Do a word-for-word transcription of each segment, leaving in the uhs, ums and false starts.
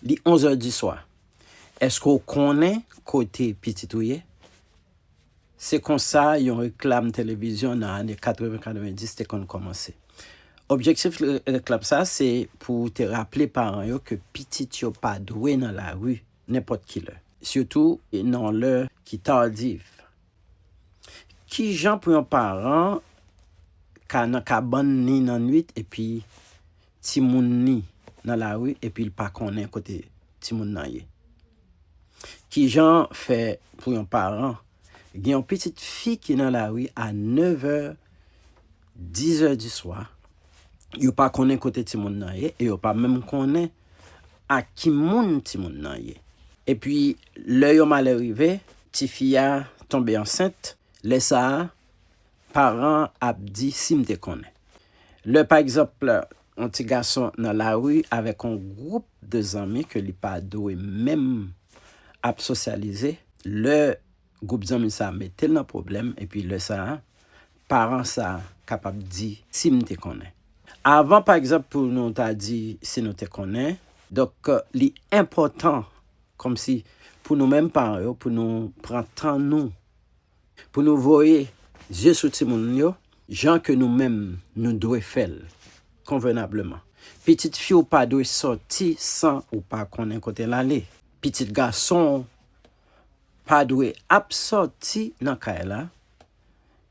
Li onz è di swa. Èske w konnen kote pitit ou ye? Se konsa yon reklam televizyon nan ane katreven katrevenndis te konn kòmanse. Objektif re-, reklam sa se pou te raple paran yo ke pitit yo pa dwe nan lari nenpòt ki lè, sitou nan lè ki tadiv. Ki jan pou yon paran ka nan kabann ni nan nwit epi timoun ni nan lari epi l pa konnen kote timoun nan ye? Ki jan fè pou yon paran gen yon pitit fi ki nan lari a nèv è, diz è di swa, yo pa konnen kote timoun nan ye e yo pa menm konnen ak ki moun timoun nan ye? Epi, lè yon malè rive, tifi a tonbe ansent, lè sa a, paran ap di si m te konnen. Lè, pa egzanp, yon ti gason nan lari avèk yon gwoup de zanmi ke li pa dwe menm ap sosyalize, lè gwoup zanmi sa a mete l nan pwoblèm, epi lè sa a, paran sa a kapab di si m te konnen. Avan, pa egzanp, pou nou ta di si nou te konnen, donk, li enpòtan kòmsi pou nou menm paran yo, pou nou pran tan nou, pou nou voye zye sou timoun yo, jan ke nou menm nou dwe fè l, konvenableman. Pitit fi w pa dwe sòti san ou pa konnen kote l ale. Pitit gason w pa dwe ap sòti nan kay la,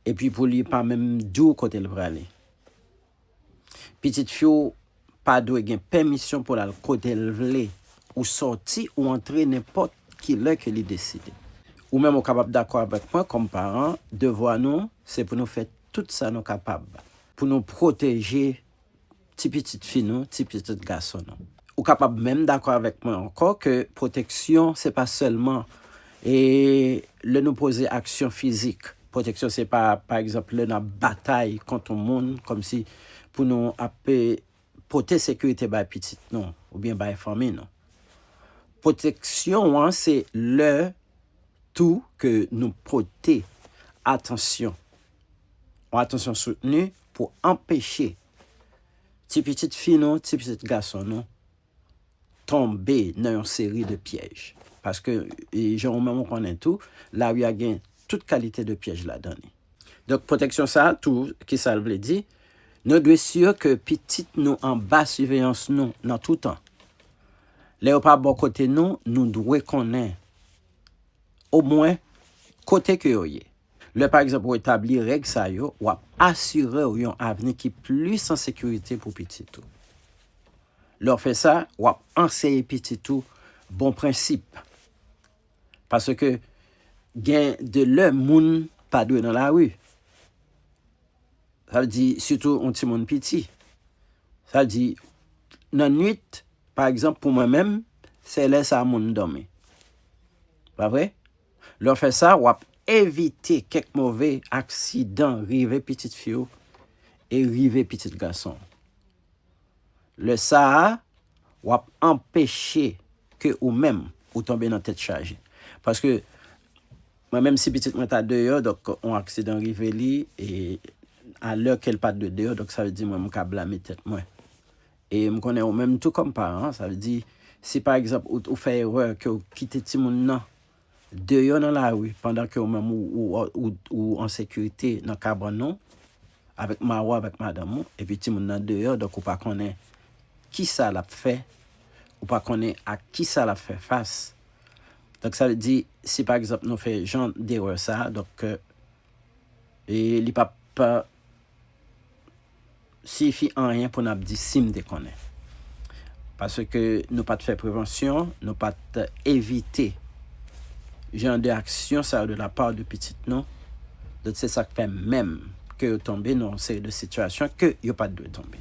epi pou li pa menm di w kote l prale. Pitit fi w pa dwe gen pèmisyon pou l al kote l vle, ou sòti, ou antre nenpòt ki lè ke li deside. Ou menm ou kapab dakò avèk mwen, kòm paran, devwa nou, se pou nou fè tout sa nou kapab pou nou pwoteje ti pitit fi nou, ti pitit gason nou. Ou kapab menm dakò avèk mwen ankò ke pwoteksyon, se pa sèlman, e, lè nou poze aksyon fizik. Pwoteksyon, se pa, pa egzanp, lè n ap batay kont yon moun, kòmsi pou nou ap, e, pote sekirite bay pitit nou, oubyen bay fanmi nou. Pwoteksyon an, se lè tou ke nou pote atansyon, yon atansyon soutni pou anpeche ti pitit fi nou, ti pitit gason nou tonbe nan yon seri de pyèj. Paske, e, jan ou menm ou konnen tou, lari a gen tout kalite de pyèj ladan li. Donk, pwoteksyon sa a tou, ki sa l vle di? Nou dwe si ke pitit nou anba siveyans nou nan tout tan. Lè yo pa bò kote nou, nou dwe konnen, omwen, kote ke yo ye. Lè, pa egzanp, ou etabli règ sa yo, w ap asire w yon avni ki plis an sekirite pou pitit ou. Lè w fè sa, w ap anseye pitit ou bon prensip. Paske gen de lè moun pa dwe nan lari. Sa vle di, sitou yon timoun piti. Sa vle di, nan nwit, pa egzanp, pou mwen menm, se lè sa moun dòmi. Pa vre? Lè w fè sa, w ap evite kèk move aksidan rive pitit fi w e rive pitit gason w. Lè sa a, w ap anpeche ke ou menm, ou tonbe nan tèt chaje. Paske, mwen menm, si pitit mwen ta deyò, donk, yon aksidan rive li, e a lè ke l pa t dwe deyò, donk, sa vle di mwen, m ka blame tèt mwen. E m konnen ou menm tou kòm paran, sa vle di, si pa egzanp, ou, ou fè erè ke ou kite timoun nan deyò nan lari, pandan ke ou menm ou, ou, ou, ou an sekirite nan kabann ou, avèk mari w, avèk madanm ou, epi timoun nan deyò, donk ou pa konnen kisa l ap fè, ou pa konnen ak kisa l ap fè fas. Donk, sa vle di, si pa egzanp nou fè jan derè sa a, donk, e, li p ap siyifi anyen pou n ap di si m te konnen. Paske nou pa t fè prevansyon, nou pa t evite jan de aksyon sa yo de la part de pitit nou. Donk, se sa k fè menm ke yo tonbe nan yon seri de sitiyasyon ke yo pa t dwe tonbe.